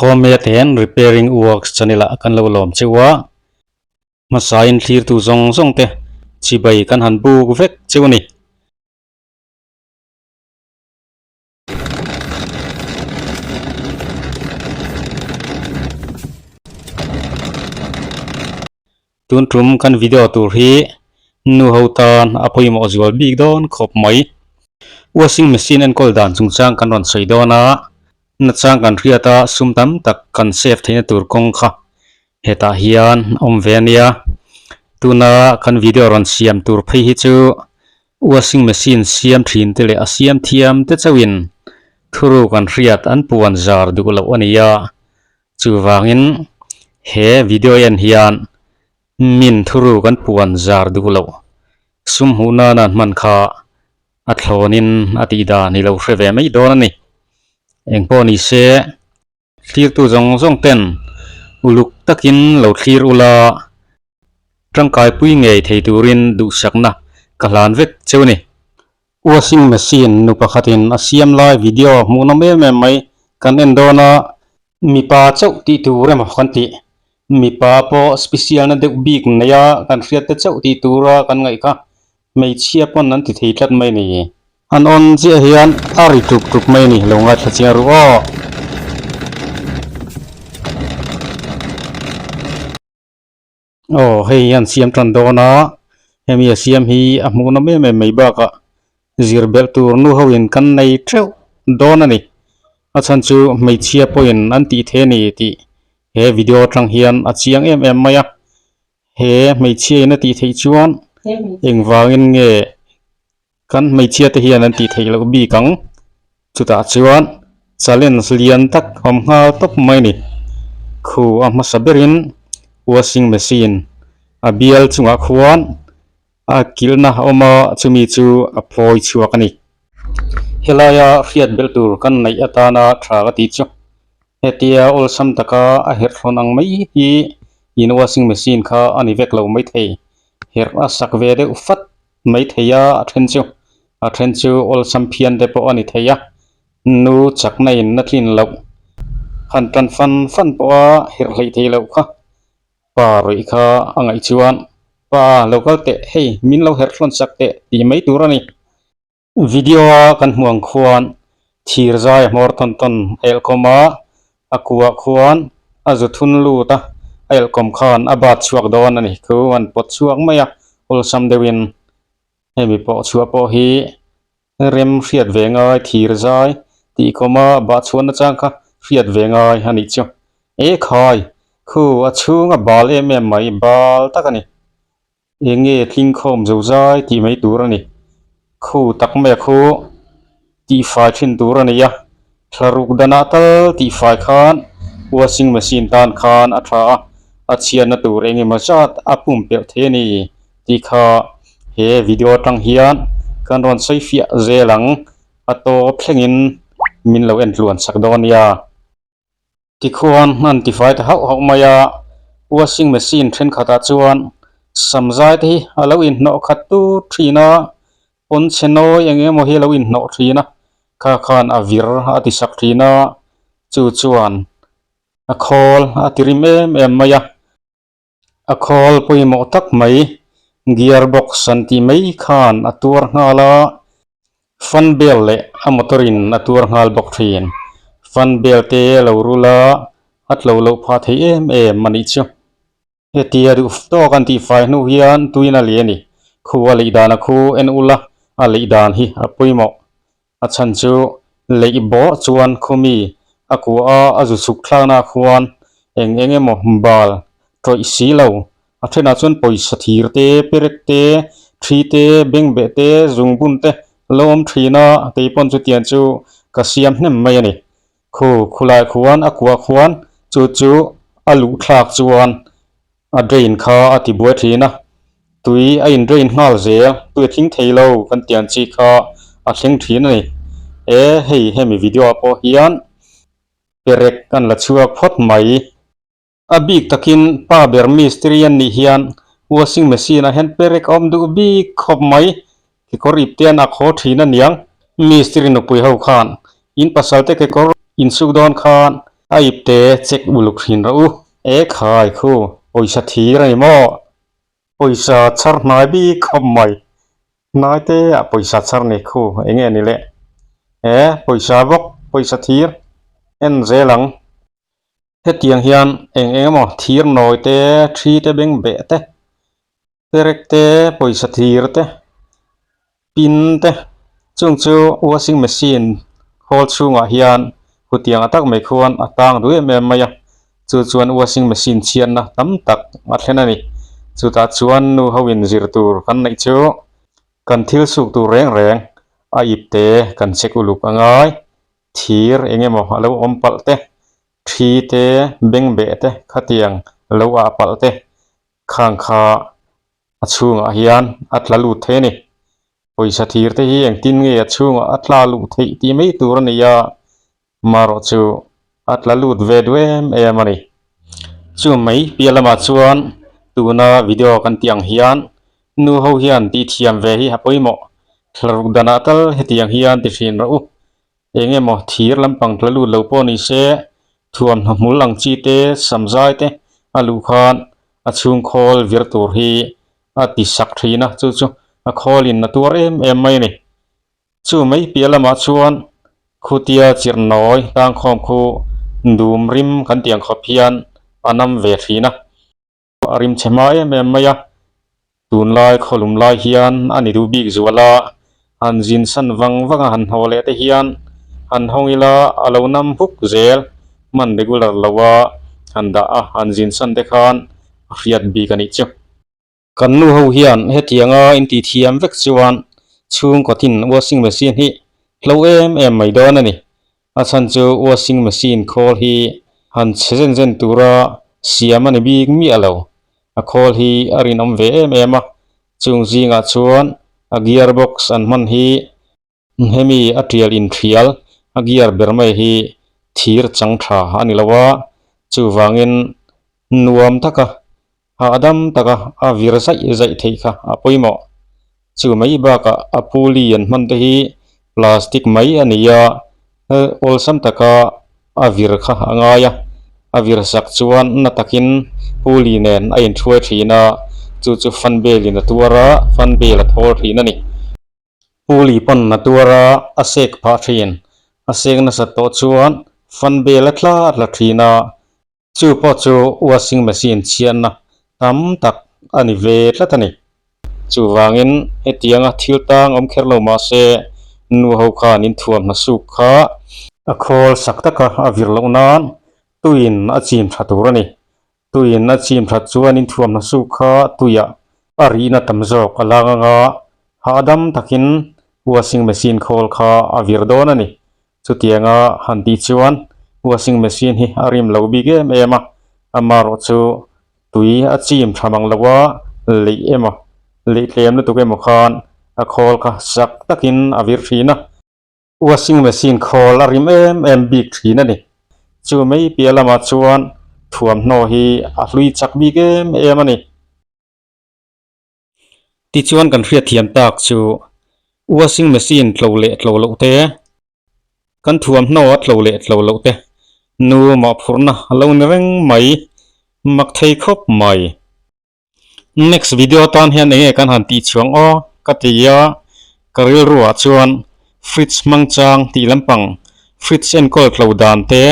Homemade and Repairing Works channel ah kan lo lawm cheu a, hmasain thlirtu zawng zawng te chibai kan han buk vek cheu a ni. Tun tum kan video tur hi nu ho tan a pawimawh zual bik dawn khawp mai. Washing machine enkawl dan chungchang kan rawn sawi dawn a, nachang kan hriat a sum tam tak kan save theihna tur kawng kha hetah hian awm ve a nia. Tuna kan video rawn siam tur phei hi chu washing machine siam thin te leh a siam thiam te chauhin thuruk an hriat an puan zar duh loh a ni a. Chuvangin he video en hian min thuru kan puan zar duh loh sum hmuh nana an hman kha a thlawnin a tih dan i lo hre ve mai dawn a ni. Engpawh ni se thlirtu zawng zawng ten uluk takin lo thlir ula tangkaipui ngei thei turin duhsakna ka hlan vek cheu a ni. Washing machine nu pakhatin a siam lai video hmuhnawm em em mai kan en dawn a, mipa chauh tih tur emaw kan tih, mipa pawh special na deuh bik nei a kan hriat te chauh tih tura kan ngaih kha hmeichhia pawn an ti thei tlat mai ni. An awn chiah hian a ri tuk tuk mai ni, lo ngaithla chiang ru aw. Aw hei hian siam tan dawn a hemi a siam hi a hmuhnawm em em mai bakah zir belh tur nu ho in kan nei theuh dawn a ni a chhan chu hmeichhia pawhin an tih thei a ni tih he video atang hian a chiang em em mai a he hmeichhia in a tih theih chuan engvangin nge Kan hmeichhia te hian an tih theih loh bik ang. Chutah chuan challenge lian tak awm nghal tawp mai a ni. Khu a hmasa berin washing machine a bial chungah khuan a kilhna a awm a, chumi chu a phawi chhuak a ni. Helaia hriat belh tur kan neih atana tha ka tih chu hetia awlsam taka a herh thlawn ang mai hi in washing machine kha a ni vek lo maithei. Herh a sak ve deuh fat. Mai thei a, a then chu a then chu awlsam phian te pawh a ni thei a, nu chakna in a tlin loh han tan fan fan pawh a herh hleih thei loh kha pa rawih kha a ngaih chuan pa lo kal teh hei min lo herh hlawn sak teh tih mai tur a ni. Video a kan hmuh ang khuan thir zai a hmawr tawn tawn a elhkawm a, a kuah khuan a zu thun lut a, a elhkawm khan a bat chhuak dawn a ni khu an pawt chhuak mai a, awlsam deuhin hemi pawh chhuah pawh hi rem hriat ve ngai thir zai tih kawma bah chhuah na chang kha hriat ve ngai a nih chu. Ekhai! Khu a chhung a bal em em mai bal tak a ni. Eng nge tlingkhawm zo zai tih mai tur a ni. Khu tak mai a khu tihfai thin tur a nei a, thlaruk danah tal tihfai khan washing machine tan khan a tha a, a chhiatna tur eng emaw zat a pumpelh thei a ni tih kha he video atang hian kan rawn sawi fiah zel ang, a tawp thlengin min lo en tluan chak dawn nia. Tikhuan an tifai ta hauh hauh mai a, washing machine thenkhatah chuan samzai te hi a lo inhnawh khat tut thin a, pawn chhe nawi eng emaw hi a lo inhnawh thin a, kha khan a vir a ti sak thin a, chu chuan a khawl a ti rim em em mai a. A khawl pawimawh tak mai gear box an tih mai khan a tuar nghal a, fan bel leh a motor in a tuar nghal bawk thin. Fan bel te lo rul a, a tlo loh phah thei em em a nih chu. Hetia duh tawk an tihfai hnu hian tuin a leh a ni. Khu a leih dan a khu en ula a leih dan hi a pawimawh. A chhan chu leih bawrh chuan khumi a kua a, a zu chhuk thlakna khuan eng eng emaw bal tawih si lo. A thenah chuan pawisa thir te, perek te, thi te, bengbeh te, zungbun te lo awm thin a, kei pawn chutiang chu ka siam hnem mai a ni. Khu khulai khuan a kua khuan chu chu a luh thlak chuan A drain kha a ti buai thin a, tui a in drain nghal zel, tui a tling thei lo kan tih ang chi kha a thleng thin a ni. E hei hemi video ah pawh hian perek an la chhuak phawt mai. A bik takin pa ber mistiri an nih hian washing machine ah hian perek a awm duh bik khawp mai. Kekawr ipte an ak haw thin a niang. Mistiri nupui ho khan in pasal te kekawr insuk dawn khan a ipte check uluk thin rawh u. E khai khu, pawisa thir a ni maw? Pawisa chhar hnai bik khawp mai. Hnai te ah pawisa chhar ni khu eng nge ni le? E pawisa bawk, pawisa thir en zel ang. Hetiang hian eng eng emaw thir nawi te, thi te beng beh te, perek te, pawisa thir te, pin te chung chu washing machine khawl chhungah hian hutiang tak mai khuan a tang duh em em mai a chu chuan washing machine chhiatna tam tak a thlen a ni chutah chuan nu ho in zir tur kan neih chu kan thil suk tur reng reng a ip te kan check uluk a ngai. Thir eng emaw a lo awm palh te, thi te, bengbeh te khatiang lo ah palh te khang kha a chhungah hian a tla lut thei a ni. Pawisa thir te hi engtin nge a chhungah a tla luh theih tih mai tur a ni a, marawh chu a tla lut ve duh em em a ni. Chu mai piah lamah chuan tuna video kan tih ang hian nu ho hian tih thiam ve hi a pawimawh. Thlaruk danah tal hetiang hian ti thin rawh u. Eng emaw thir lampang tla lut lo pawh ni se, thuamhnaw hmul ang chi te, samzai te a luh khan a chhung khawl vir tur hi a ti sak thin a, chu chu a khawlin a tuar em em mai a ni. Chu mai piah lamah chuan khutia chirh nawi tlangkhawm khu dum rim kan tih ang khawp hian a nam ve thin a. A rim chhe hma em em mai a, tunlai khawlum lai hian a ni duh bik zual a, han zin san vang vang a han hnawh leh te hian han hawng ila a lo nam huk zel hman regular lo a han dah a, han zin san te khan a hriat bik a nih chu. Kan nu ho hian hetianga intih thiam vek chuan chhungkaw tin washing machine hi hlo em em mai dawn a ni. A chhan chu washing machine khawl hi han chhe zen zen tura siam a ni bik miah lo. A khawl hi a rinawm ve em em a, chung zingah chuan a gear box an hman hi hemi a tial inthial a gear ber mai hi thir chang tha a ni lo a, chuvangin nuam taka hahdam taka a vir zaih zaih theih kha a pawimawh. Chu mai bakah a pulley an hman te hi plastic mai a ni a, awlsam taka a vir kha a ngai a, a vir sak chuan na takin pulley nen a inthuai thin a, chu chu fan bel in a tuar a, fan bel a thawl thin a ni. Pulley pawn a tuar a, a sek phah thin. A sek nasat tawh chuan fan bel a tla tla thin a, Chu pawh chu washing machine chhiatna tam tak a ni ve tlat a ni. Chuvangin hetianga thil tang awm kher lo mah se nu ho khan in thuam hna suk kha a khawl sak taka a vir loh nan tuiin a chim tha tur a ni. Tuiin a chim that chuan in thuam hna suk kha tuiah a rihna tam zawk a lang anga hahdam takin washing machine khawl kha a vir dawn a ni. Chutianga han tih chuan washing machine hi a rim lo bik em em a, amaherawh chu tui a chim tha mang lo a, leih emaw leih tlem lutuk emaw khan a khawl kha sak takin a vir thin a. Washing machine khawl a rim em em bik thin a ni. Chu mai piah lamah chuan thuamhnaw hi a hlui chak bik em em a ni. Tichuan kan hriatthiam tak chu washing machine tlo leh tlo loh te, kan thuamhnaw a tlo leh tlo loh te nu mawhphurhna a lo ni reng mai, mak thei khawp mai. Next video atan hian enge kan han tih chhuang aw ka ti a, ka rilru ah chuan fridge hmang chang tih lampang fridge enkawl tlo dan te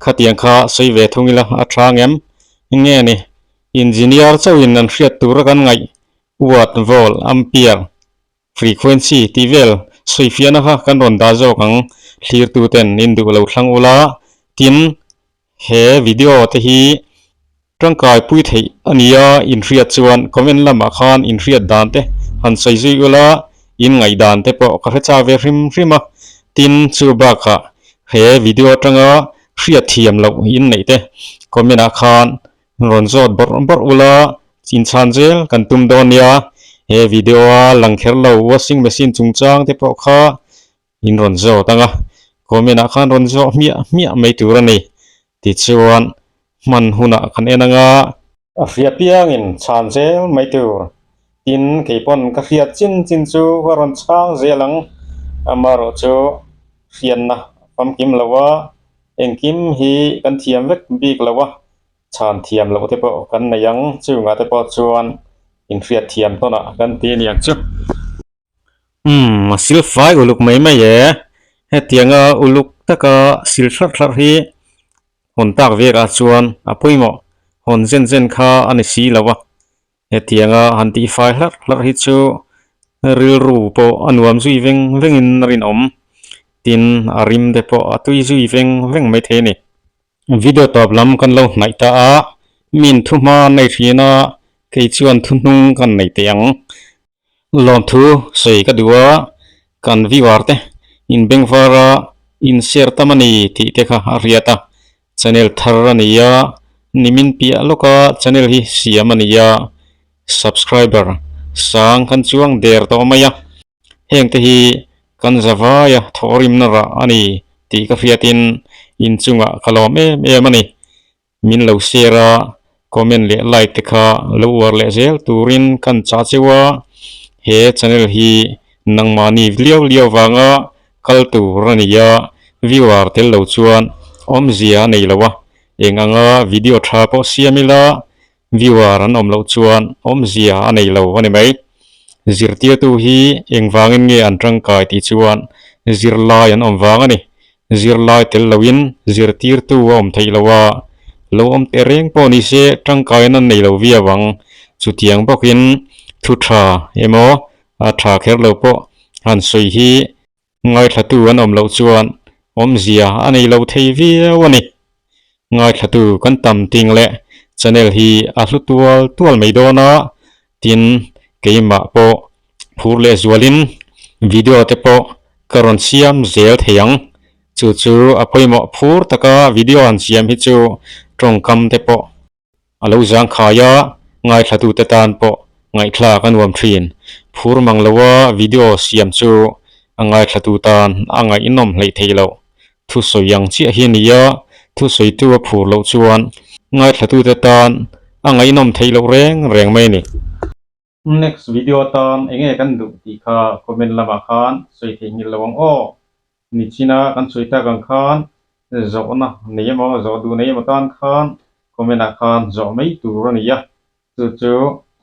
khatiang kha sawi ve thung ila a tha ngem nge ni. Engineer chauhin an hriat tura kan ngaih watt, volt, ampere, frequency tih vel sawifiahna kha kan rawn dah zawk ang thlirtuten in duh lo thlang ula. Tin, he video te hi tangkai pui theih a nia in hriat chuan comment lamah khan in hriat dan te han sawi zui ula, in ngaih dan te pawh ka hre chak ve hrim hrim a. Tin, chu bakah he video atanga hriat thiam loh in neih te comment ah khan Rawn zawt bawrh bawrh ula, inchhan zel kan tum dawn nia. He video a lang kher lo washing machine chungchang te pawh kha in rawn zawt ang a, comment ah khan rawn zawh hmiah hmiah mai tur a ni. Tichuan hman hunah kan en ang a. A hria piangin chhan zel mai tur. Tin, kei pawn ka hriat chin chin chu ka rawn chhang zel ang. Amaherawhchu hriatna famkim lo a, engkim hi kan thiam vek bik lo a, chhan thiam loh te pawh kan nei ang. Chungah te pawh chuan inhriat thiam tawnah kan ti aniang chu. Umm a sil fai uluk mai mai e. Hetianga uluk taka sil thlarh thlarh hi hawn tak vekah chuan a pawimawh hawn zen zen kha a ni si lo a. Hetianga han tih fai hlarh hlarh hi chu rilru pawh a nuam zui veng vengin a rinawm. Tin, a rim te pawh a tui zui veng veng mai thei a ni. Video tawp lam kan lo hnaih ta a, min thu hma nei thin a, kei chuan thu hnung kan nei teh ang. Lawmthu sawi ka duh a, kan viewer te in bengvar a in share tam a ni tih te kha a hriat a, channel thar a ni a, nimin piah lawka channel hi siam a ni a, subscriber sang kan chuang der tawh mai a, heng te hi kan zavaia thawhrimna rah a ni tih ka hriatin inchungah ka lawm em em a ni. Min lo share a, comment leh like te kha lo uar leh zel turin kan chah cheu a, he channel hi nangmahni liau liau vanga kal tur a ni a, viewer tel lo chuan awmzia a nei lo a, eng anga video tha pawh siam ila viewer an awm loh chuan awmzia a nei lo a ni mai. Zirtirtu hi engvangin nge an tangkai tih chuan zirlai an awm vang a ni. Zirlai tel loin zirtirtu a awm theih lo a, lo awm teh reng pawh ni se tangkaina an nei lo viau ang. Chutiang bawkin thu tha emaw a tha kher lo pawh han sawi hi ngaithlatu an awm loh chuan awmzia a nei lo thei viau a ni. Ngaithlatu kan tam ting leh channel hi a hlu tual tual mai dawn a, tin keimah pawh phur leh zualin video te pawh ka rawn siam zel thei ang. Chu chu a pawimawh phur taka video han siam hi chu tawngkam te pawh a lo zangkhai a, ngaithlatute tan pawh ngaihthlak a nuam thin. Phur mang loa video siam chu a ngaithlatu tan a ngaihnawm hleih theih loh. Thusawi ang chiah hi a ni a, thusawitu a phur loh chuan ngaithlatute tan a ngaihnawm theih loh reng reng mai a ni. Next video atan enge kan duh tih kha comment lamah khan sawi theihnghilh lo ang aw. Nichina kan sawi tak ang khan zawhna nei emaw zawh duh nei emaw tan khan comment ah khan zawh mai tur a ni a, chu chu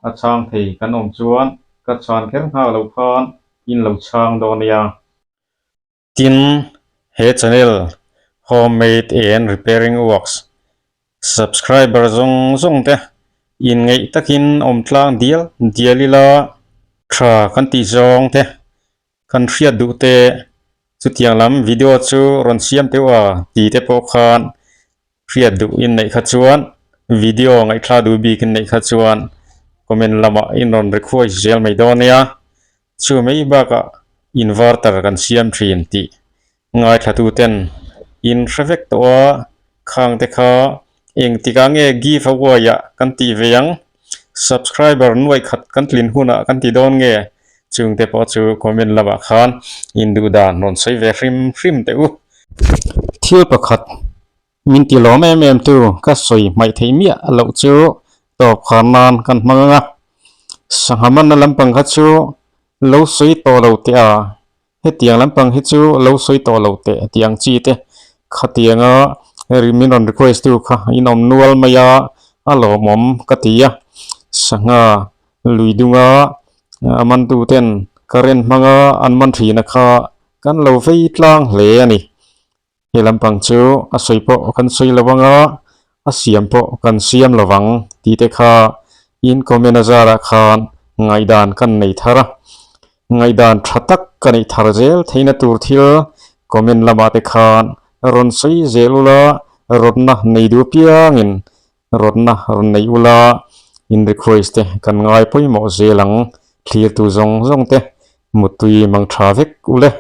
a chhang thei kan awm chuan ka chhan kher nghak lo khan in lo chhang dawn nia. Tin, he channel Homemade and Repairing Works subscriber zawng zawng te inngeih takin awm tlang dial dial ila tha kan tih zawng te kan hriat duh te chutiang lam video chu rawn siam teuh a ti te pawh khan hriat duh in neih kha chuan video ngaihthla duh bik in neih kha chuan comment lamah in rawn request zel mai dawn nia. Chu mai bakah inverter kan siam thin tih ngaithlatuten in hre vek tawh a, khang te kha engtikah nge give away ah kan tih ve ang, subscriber nuai khat kan tlin hunah kan ti dawn nge chungte pawh chu comment lamah khan induh dan rawn sawi ve hrim hrim teh u. Thil pakhat min ti lawm em em tu ka sawi hmaih theih miah loh chu tawp khar nan kan hmang ang a, sangha manna lampang kha chu lo sawi tawh lo teh a, hetiang lampang hi chu lo sawi tawh lo teh tih ang chi te khatianga min rawn request tu kha in awm nual mai a, a lawmawm ka ti a, sangha lui dunga a mantu ten current hmanga an man thina kha kan lo vei tlang hle a ni. He lampang chu a sawi pawh kan sawi lo ang a, a siam pawh kan siam lo vang tih te kha in comment a zarah khan ngaihdan kan nei thar a. Ngaihdan tha tak ka neih thar zel theihna tur thil comment lamah te khan rawn sawi zel ula, rawtna nei duh apiangin rawtna rawn nei ula, in request te kan ngai pawimawh zel ang, thlirtu zawng zawng te muttui mang tha vek ule.